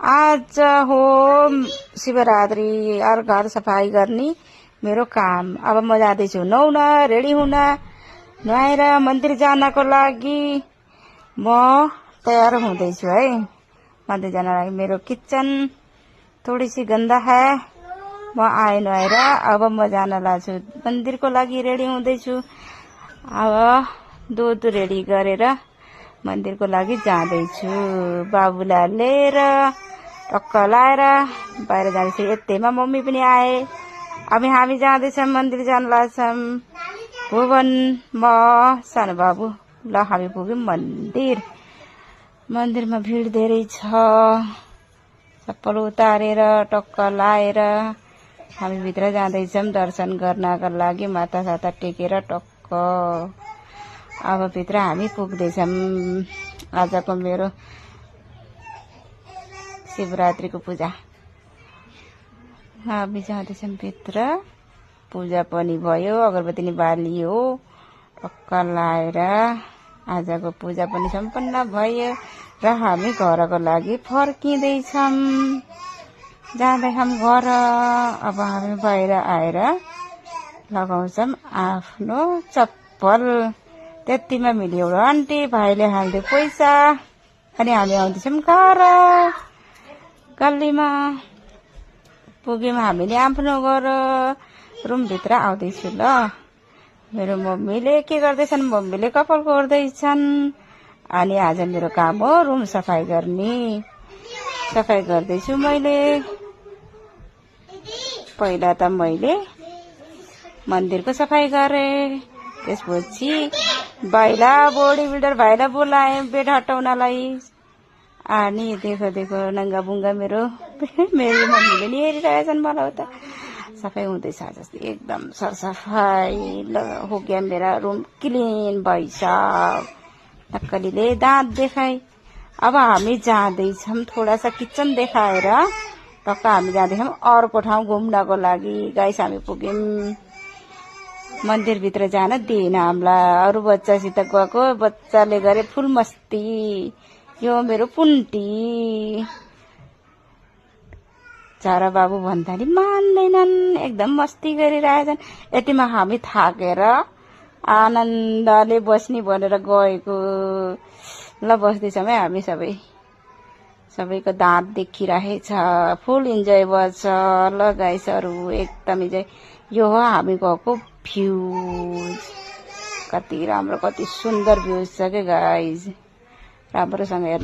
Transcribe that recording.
आज हो शिवरात्रि और घर सफाई गर्ने मेरो काम। अब म जाँदैछु नुहाउन, रेडी हुन, नुहाएर मन्दिर जानको लागि म तयार हुँदैछु है। मन्दिर जान लागि मेरो किचन थोड़ी सी गन्दा है। म आए नुहाएर अब म जान लाग्छु मन्दिरको लागि रेडी हुँदैछु। अब दुध रेडी गरेर मन्दिरको लागि जाँदैछु। बाबुलाई लिएर टक्क लाएर बाहिर जाँदैछु। यतैमा मम्मी पनि आए। अब हामी जाँदैछौँ मन्दिर जान लाग्छौँ। भुवन, म, सानो बाबु। ल हामी पुग्यौं मन्दिर। मन्दिरमा भिड धेरै छ। चप्पल उतारेर टक्क लाएर हामी भित्र जाँदैछौँ दर्शन गर्नका लागि। माथा साथा टेकेर टक्क अब भित्र हामी पुग्दैछौँ। आजको मेरो शिवरात्रिको पूजा। हामी जाँदैछौँ भित्र। पूजा पनि भयो, अगरबत्ती नि बालियो। टक्क लाएर आजको पूजा पनि सम्पन्न भयो र हामी घरको लागि फर्किँदैछौँ। जाँदैछौँ घर। अब हामी बाहिर आएर लगाउँछौँ आफ्नो चप्पल। त्यतिमा मिली एउटा आन्टी भाइले हाल्दै पैसा अनि हामी आउँदैछौँ घर। गल्लीमा पुग्यौँ हामीले आफ्नो घर। रुमभित्र आउँदैछु ल। मेरो मम्मीले के गर्दैछन्? मम्मीले कपाल कोर्दैछन्। अनि आज मेरो काम हो रुम सफाई गर्ने। सफाई गर्दैछु मैले। पहिला त मैले मन्दिरको सफाई गरे। त्यसपछि भाइला बॉडी बिल्डर भाइला बोलाए बेड हटाउनलाई। अनि देखो देखो नंगा बुंगा मेरो मम्मीले नि हेरिरहेछन् मलाई उता। सफाई हुँदैछ आज एकदम सरसफाई हो गया। मेरा रूम क्लीन भइसक्यो। नक्कलीले दाँत देखाई। अब हामी जाँदैछौँ थोड़ा सा किचन देखाएर टक्क हामी जाँदैछौँ अर्को ठाउँ घुम्नको लागि। गाइस हामी पुग्यौँ। मन्दिरभित्र जान दिएन हामीलाई। अरू बच्चासित गएको। बच्चाले गरे फुल मस्ती। यो मेरो पुन्टी चरा बाबु भन्दा नि मान्दैनन्। एकदम मस्ती गरिरहेछन्। यतिमा हामी थाकेर आनन्दले बस्ने भनेर गएको। ल बस्दैछौँ है हामी सबै। सबैको दाँत देखिरहेछ। फुल इन्जोय गर्छ। ल गाइसहरू एकदम इन्जोय। यो हो हामी गएको भ्यूज। कति राम्रो कति सुन्दर भ्यूज छ के गाइस। राम्रोसँग हेर्नु।